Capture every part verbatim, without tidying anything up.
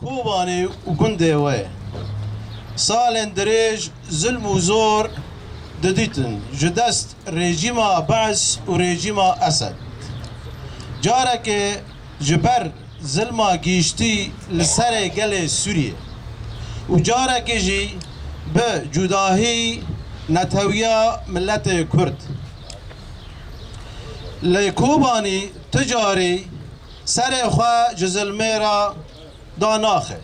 Kobanê û gundê we salên dirêj zilm û zor didîtin ji dest rejîma Be's û rejîma Esed. Carekê ji ber zilma gihîştî li serê gelê Sûriyê û carekê jî bi cudahî netewiya miletê Kurd. Lê Kobanî tu carî serê xwe ji zilmê re danaxe.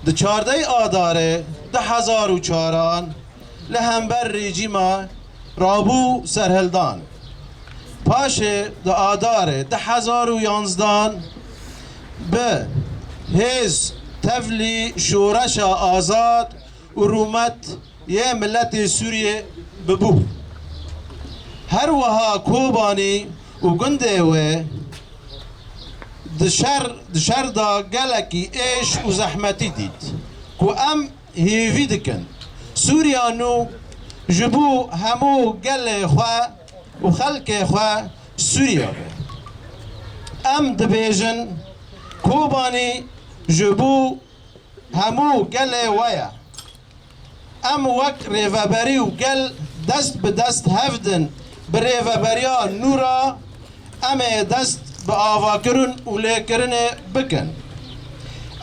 Di çardeh Adarê du hezar û çaran li hember rejîma rabû serhildan. Paşê di Adarê du hezar û yanzdan bi hêz tevlî şoreşa azad û rûmet yê miletê Sûriyê bibû. Her wiha Kobanî û gundê wê di şer, di şer de gelekî êş û zehmetî dît ku em hêvî dikin Sûriya nû ji bo hemû gelê xwe û xelkê xwe Sûriya be. Em dibêjin Kobanî ji bo hemû gelê we ye. Em wek rêveberî û gel dest bi dest hev din bi rêveberiya nû re em ê dest bi avakirin û lêkirinê bikin.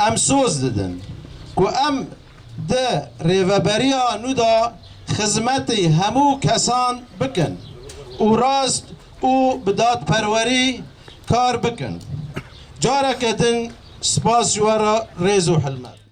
Em soz didin ku em di rêveberiya nû de xizmetî hemû kesan bikin û rast û bi dadperwerî kar bikin. Careke din spas ji we re, rêz û hilmet.